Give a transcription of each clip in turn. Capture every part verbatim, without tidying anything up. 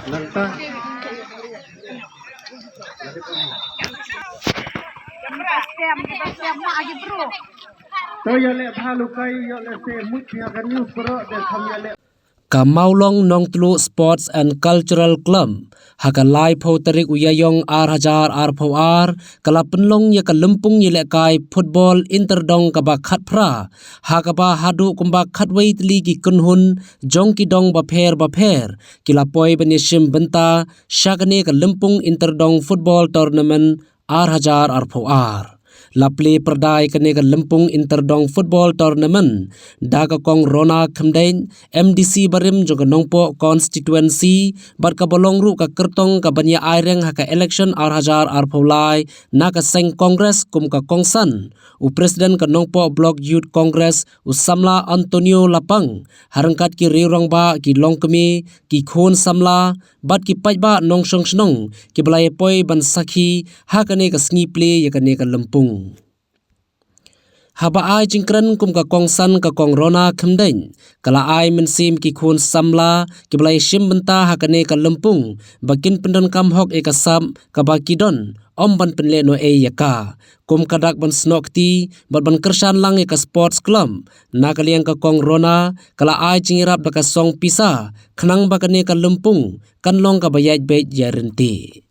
Nangta. To ïa leh bha lukai, ïa leh se mut ïa ka news bro, de kham ïa leh. Ka Mawlong Nongtluh Sports and Cultural Club ha ka laiphew tarik u Ïaïong ar hajar arphew ar ka la pynlong ïa ka lympung ïalehkai football inter dong kaba khatphra, ha kaba haduh kumba khatwei tylli ki kynhun jong ki dong bapher bapher ki la poi ban ïashim bynta sha kane ka lympung inter dong football tournament ar hajar arphew ar. La plie pyrda ïa kane ka lympung inter dong football tournament da ka Kong Rona Khymdeit, M D C barim jong ka Nongpoh constituency, bad kaba long ruh ka kyrtong kaban ïa aireng ha ka election ar hajar arphew lai na ka seng Congress kum ka kongsan u President ka Nongpoh Block Youth Congress, u samla Antonio Lapang, ha ryngkat ki riew rangbah, ki longkmie, ki khun samla bad ki paidbah nongshong shnong kiba la ïa poi ban sakhi ha kane ka sngi plie ïa kane ka lympung. Haba ai jingkren kum ka kongsan, ka Kong Rona Khymdeit ka la ai mynsiem ki khun samla kiba la ïashim bynta ha kane ka lympung ba kin pyndonkam hok ïa ka sap kaba ki don, ym ban pynlehnohei ïa ka, kum ka dak ban snoh kti bad ban kyrshan lang ïa ka sports club. Na ka liang ka Kong Rona ka la ai jingïarap da ka song pisa khnang ba kane ka lympung kan long kaba ïaid beit ïaid ryntih.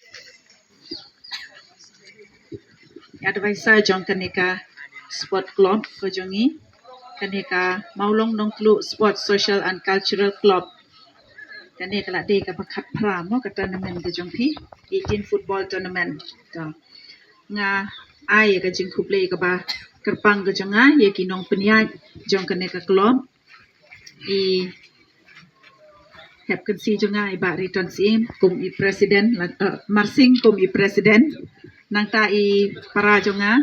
Advisor jong kane ka sport club ka jong ngi, kane ka Mawlong Nongtluh Sports Social and Cultural Club. Kane ka la dei kaba khatphra mo ka tournament ka jong phi, eighteen football tournament. To nga ai ka jingkhublei kaba kyrpang ka jong nga ïa ki nongpynïaid jong kane ka club, i hep kynsi jong nga i Bah Riton Syiem kum i president, la, eh, Marsing kum i president. Nangta i para jong nga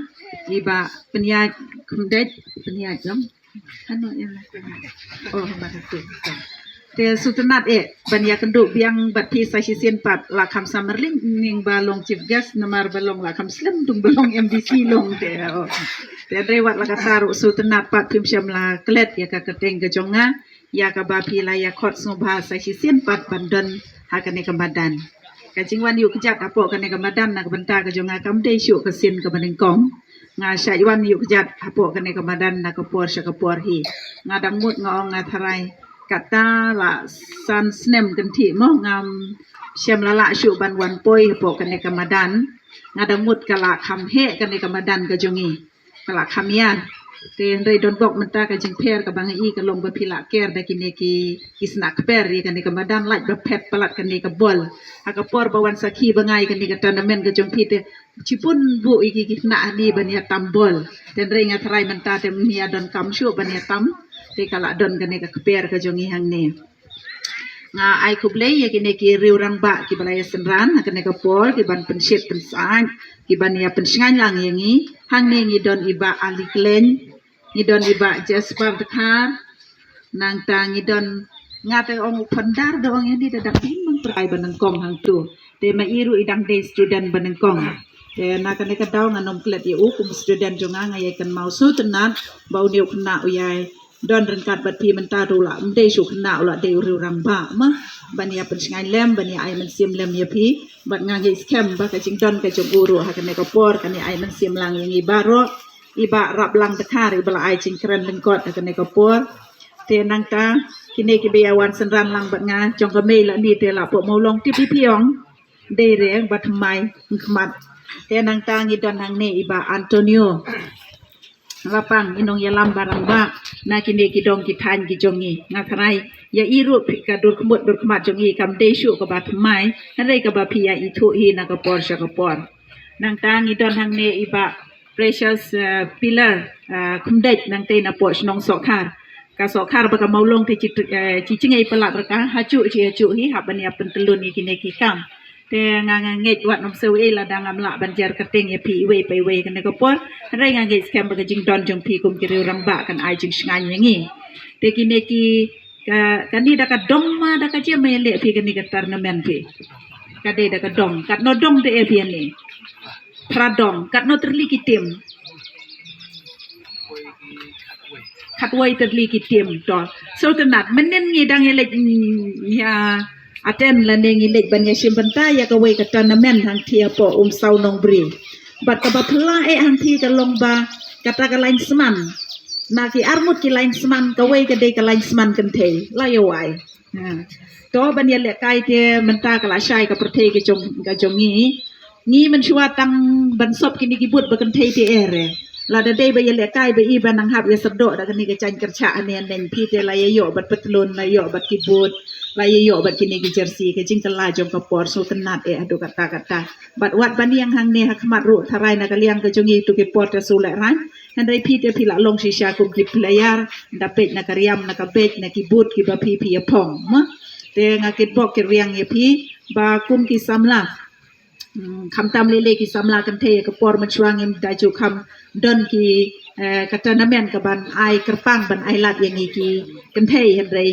i Bah Pynïaid Khymdeit, Pynïaid jong. Ano ïa la Pynïaid. Oh, Bah Riton. Te sngewtynnat eh ban ïakynduh biang bad phi sa shisien pat, la kham sa marling ning ba long chief guest, namar ba long la kham slem dung ba long M D C long te. Oh. Te hynrei wat la katta ruh sngewtynnat pat phim shym la klet ïa ka kyrteng ka jong nga, ïa kaba phi la ïa khot sngewbha sa shisien pat ban don ha kane ka madan. Ka jingwan ïuh kjat hapoh kane ka madan na ka bynta ka jong nga kam dei shuh ka sien kaba nyngkong. Nga shait wan ïuh kjat hapoh kane ka madan na ka por sha ka por hi. Nga dang mut nga ong nga tharai kata la san snem kynthih mo ngam shym la lah shuh ban wan poi hapoh kane ka madan. Nga dang mut ka la kham heh kane ka madan ka jong ngi. Ka la kham ïa. Te hynrei don bok mynta ka jingpher kaba nga i ka long ba phi la ker da kine ki, ki sna kper ïa kane ka madan, lait ba phet palat kane ka bol. Ha ka por ba wan sakhi ba ngai kane ka tournament ka jong phi te shibun buh ïa ki, ki sna hangne ban ïa tam bol. Te hynrei nga tharai mynta te ym ïa donkam shuh ban ïa tam. Te ka la don kane ka kper ka jong ngi hangne. Nga ai khublei ïa kine ki riew rangbah kiba la ïa synran ha kane ka por, kiban pynshit pynsah, kiban ïa pynshngaiñ lang ïa ngi. Hangne ngi don i Bah Ali Klein, ngi don i Bah Jasper Dkhar, nangta ngi don, nga te ong u Phondar da ong ïa ni da dak ding mang prai ba nyngkong hangtu. Te ma i ruh i dang dei student ba nyngkong. Te na kane ka daw ngan ym klet ïa u kum student jong nga, nga ïa kynmaw sngewtynnat ba une u khynnah u ïa don ryngkat bad phi mynta ruh, la ym dei shu khynnah, u la dei u riew rangbah ma ban ïa pynshngaiñ lem, ban ïa ai mynsiem lem ïa phi. Bad nga ngeit skhem ba ka jingdon ka jong u ruh ha kane ka por kan ïa ai mynsiem lang ïa ngi baroh. I Bah Raplang Dkhar iba la ai jingkren lyngkot ha kane ka por. Te nangta kine kiba ïa wan synran lang bad nga jong ka mei la ni te la poh Mawlong, tip i phi ong dei re ba thymmai khmat. Te nangta ngi don hangne i Bah Antonio Lapang, i nongïalam ba rangbah na kine ki dong ki thaiñ ki jong ngi. Nga tharai ïa i ruh phi, ka dur khmut dur khmat jong i kam dei shuh kaba thymmai, hynrei kaba phi ïa ithuh hi na ka por sha ka por. Nangta ngi don hangne i Bah Precious, eh, Pillar, eh, Khymdeit nangtei na poh shnong Sohkhar. Ka Sohkhar bad ka Mawlong te chi, eh, chi jingïapalat ruh ka, hajuh chi hajuh hi hap ban ïa pyntyllun ïa kine ki kam. Te nga, nga ngeit wat nym shu ei lada ngam lah ban jer kyrteng ïa phi iwei pa iwei kane ka por. Hynrei nga ngeit skhem ba ka jingdon jong phi kum ki riew rangbah kan ai jingshngaiñ ïa ngi. Te kine ki, ka, kane da ka dong ma da ka jia ma ïaleh phi kane ka tournament phi? Ka dei da ka dong. Katno dong te eh phi ane? Phra dong. Katno tylli ki tim? Khatwei tylli ki tim. To. Sngewtynnat mynnin ngi dang ïaleit, mm, ïa attend lane ngi leit ban ïa shim bynta ïa kawei ka tournament hangtei hapoh Umsaw Nongbri. Bad kaba phylla eh hangtei ka long ba kata ka linesman, na ki arngut ki linesman, kawei ka dei ka linesman kynthei, la ïa wai. Ha. To ban ïalehkai te mynta ka la shai ka pyrthei ka jong, ka jong ngi. Ngi mynshuwa tang ban sop kine ki boot ba kynthei te eh re. Lada dei ba ïalehkai ba i ba nang hap ïa syrdoh da kane ka jaiñ kyrshah ane ane, phi te la ïa ïoh bad patlun, la ïoh bad ki boot, la ïa ïoh bad kine ki jersey, ka jingkylla jong ka por sngewtynnat eh haduh katta katta. Bad wat ban ïeng hangne ha khmat ruh tharai na ka liang ka jong ngi tu ki por te shu lehraiñ. Hynrei phi te phi la long shisha kum ki player, da peit na ka riam, na ka beit, na ki boot kiba phi phi ïa phong, mo. Te nga kitbok kitrwiang ïa phi ba kum ki samla, mm, khamtam lei lei ki samla kynthei, ka por mynshuwa ngim da ju kham don ki, eh, ka tournament kaban ai kyrpang ban ai lad ïa ngi ki kynthei, hynrei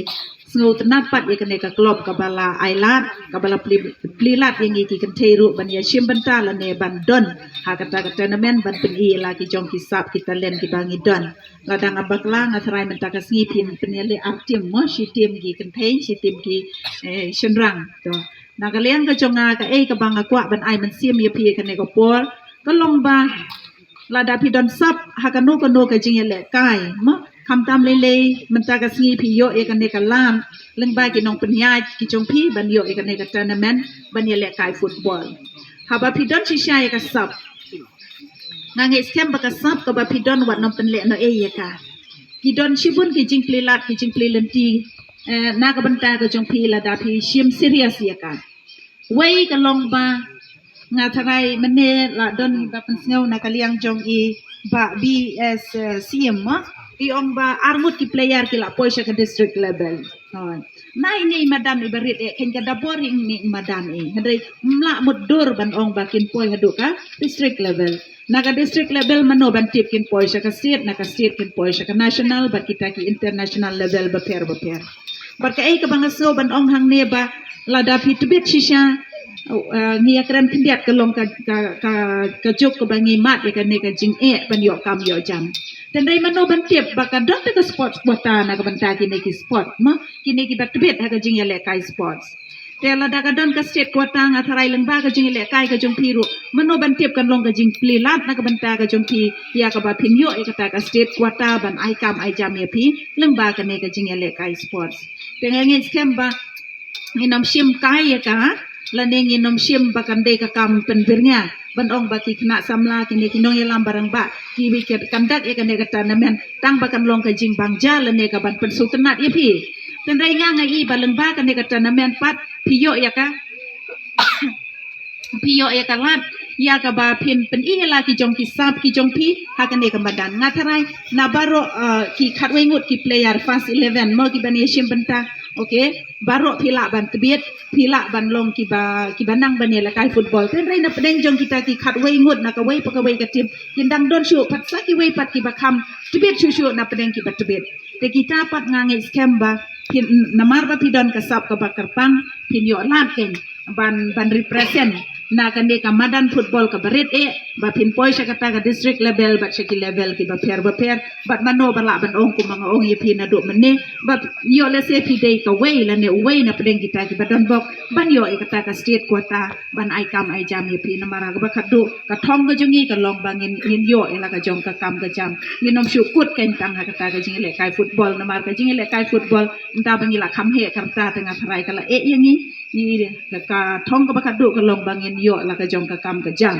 sngewtynnat pat ïa kane ka club kaba la ai lad, kaba la plie, plie lad ïa ngi ki kynthei ruh ban ïa shim bynta lane ban don ha kata ka tournament ban pyni ïa la ki jong ki sap ki talent kiba ngi don. Lada nga bakla nga tharai mynta ka sngi phin pynïaleh ar team, mo, shi team ki kynthei, shi team ki, eh, shynrang. To. Na ka liang ka jong nga, kaei kaba nga kwah ban ai mynsiem ïa phi kane ka por ka long ba lada phi don sap ha kano kano ka jingïalehkai, mo, khamtam lei lei mynta ka sngi phi ïoh ïa kane ka lad lyngba ki nongpynïaid ki jong phi ban ïoh ïa kane ka tournament ban ïalehkai football. Haba phi don shisha ïa ka sap, nga ngeit skhem ba ka sap kaba phi don wat nym pynlehnohei ïa ka. Ki don shibun ki jingplie lad, ki jingplie lynti, eh, na ka bynta ka jong phi lada phi shim serious ïa ka. Wei ka long ba nga tharai mynne la don ba pynsngew na ka liang jong i Bah B S, eh, Syiem, mo. I ong ba arngut ki player ki la poi sha ka district level. Hooid. Na ine i madan iba rit eh, khein ka dabor ïa ine i madan eh. Hynrei ym lah mutdur ban ong ba kin poi haduh ka district level. Na ka district level mano ban tip kin poi sha ka state, na ka state kin poi sha ka national, bad kita ki international level bapher bapher. Bad kaei kaba nga sngew ban ong hangne ba lada phi tbit shisha, uh, ngi ïa kren khyndiat ka long ka, ka, ka, ka juk kaba ngi mad ïa kane ka jingeh ban ïoh kam ïoh jam. Hynrei mano ban tip ba ka don te ka sports quota na ka bynta kine ki sport, mo, kine kiba tbit ha ka jingïalehkai sports. Te lada ka don ka state quota, nga tharai lyngba ka jingïalehkai ka jong phi ruh, mano ban tip kan long ka jingplie lad na ka bynta ka jong phi ïa kaba phin ïoh ïa kata ka state quota ban ai kam ai jam ïa phi lyngba kane ka jingïalehkai sports. Te nga ngeit skhem ba ngin ym shim kai ïa ka, lane ngin ym shim ba kan dei ka kam pynbyrngia ban ong ba ki khynnah samla, kine ki nongïalam barangbah kiba ïa conduct ïa kane ka tournament tang ba kan long ka jingbang ja lane kaban pynsngewtynnat ïa phi. Hynrei nga, nga i ba lyngba kane ka tournament pat phi ïoh ïa ka, phi ïoh ïa ka lad ïa kaba phin pyni ïa la ki jong ki sap ki jong phi ha kane ka madan. Nga tharai na baroh, uh, ki khatwei ngut ki player first eleven, mo, kiban ïa shim bynta. Okay, baroh phi lah ban tbit, phi lah ban long kiba, kiba nang ban ïalehkai football. Hynrei na pdeng jong kita ki khatwei ngut na kawei pa kawei ka team kin dang don shuh pat sa kiwei pat kiba kham tbit shuh shuh na pdeng kiba tbit. Te kita pat nga ngeit skhem ba phin, namar ba phi don ka sap kaba kyrpang, phin ïoh lad keiñ ban, ban represent na kane ka madan football kaba rit eh, ba phin poi sha kata ka district level bad sha ki level kiba pher bapher. Bad mano ba lah ban ong kumba nga ong ïa phi naduh mynne ba ïoh lehse phi dei kawei lane uwei na pdeng kita kiba don bok ban ïoh ïa kata ka state quota ban ai kam ai jam ïa phi. Namar ha kaba khatduh ka thong ka jong ngi ka long ba ngin, ngin ïoh ïa la ka jong ka kam ka jam. Ngin ym shu kut keiñ tang ha kata ka jingïalehkai football, namar ka jingïalehkai football ynda ba ngi la kham heh ka rta te nga tharai ka la eh ïa ngi. Ngi, ka, ka thong kaba khatduh ka long ba ngin ïoh la ka jong ka kam ka jam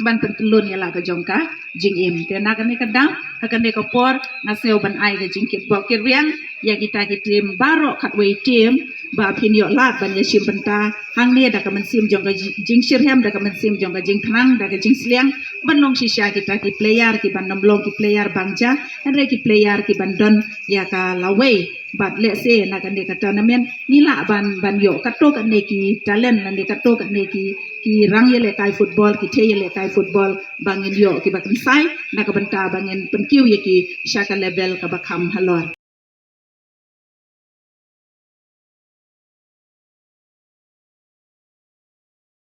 ban pyntyllun ïa la ka jong ka jingim. Te na kane ka daw, ha kane ka por nga sngew ban ai ka jingkitbok kitrwiang ïa kita ki team baroh khatwei team ba phin ïoh lad ban ïa shim bynta hangne da ka mynsiem jong ka ji-, jingshitrhem, da ka mynsiem jong ka jingthrang, da ka jingsliang ban long shisha kita ki player kiban ym long ki player bang ja, hynrei ki player kiban don ïa ka lawei. Bad lehse na kane ka tournament ngi lah ban, ban ïoh katto katne ki talent lane katto katne ki, ki rang ïalehkai football, ki thei ïalehkai football ba ngin ïoh kiba kynsai na ka bynta ba ngin pynkiew ïa ki sha ka level kaba kham halor.